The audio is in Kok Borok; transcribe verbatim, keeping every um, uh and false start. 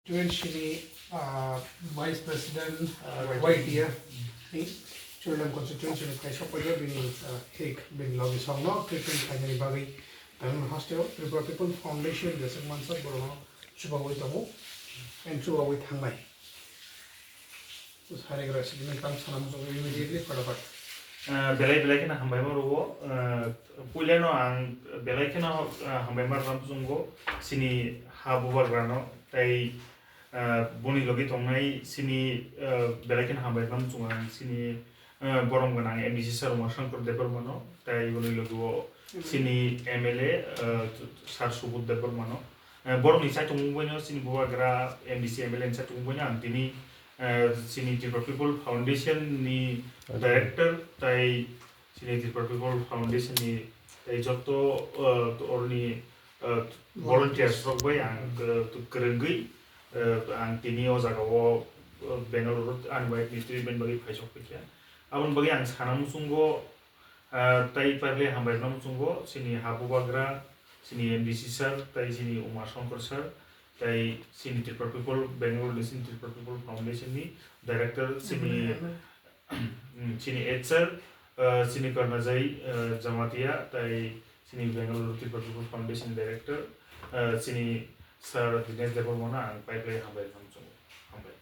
Constituency ni, ah, Vice President, ah, Y T F ni Churlam constituency ni kaisa paida bini, ah, hik bini logi songno treatment khainani bagwi Bangalore hasteo Tripura People Foundation jeswk mansa borokno chubawi tongo and chubawi thangnai. Sarigra sidi nang tang sana muchungo immediately fatapat. Ah, belai belai kheno hambai ma rwo. Ah, puilano ang belai kheno, ah, hambai ma rwna muchungo sini ha bubagrano tai, ah, boni logi tongnai sini, ah, belai kheno hambai ma muchungo ang sini, ah, borom gwnang M D C sir Umashankar Debbarmano tai boni logi o sini M L A, ah, sir Subodh Debbarmano. Eh, borokni saitung wngbaino chini bubagra M D C M L A ni saitung wngbaino ang tini, eh, chini Tripura People Foundation ni director tai chini Tripura People Foundation ni tai joto, eh, oroni, eh, volunteers rok bai ang, eh, kwrwngwi, eh, ang tini o jaga o, eh, Bangalore ani wife ni treatment bagwi phaisok phaikha. Aboni bagwi ang sana muchungo, ah, tai pailai hambai rwna muchungo chini ha bubagra, chini M D C sir, tai chini Umashankar sir, tai chini Tripura People, Bangalore ni chini Tripura People Foundation ni director, chini, mm, chini H R, ah, chini Karnajai, ah, Jamatia, tai chini Bangalore Tripura People Foundation director, ah, chini sir Dinesh Debbarmano ang pailai hambai rwna muchungo. Hambai.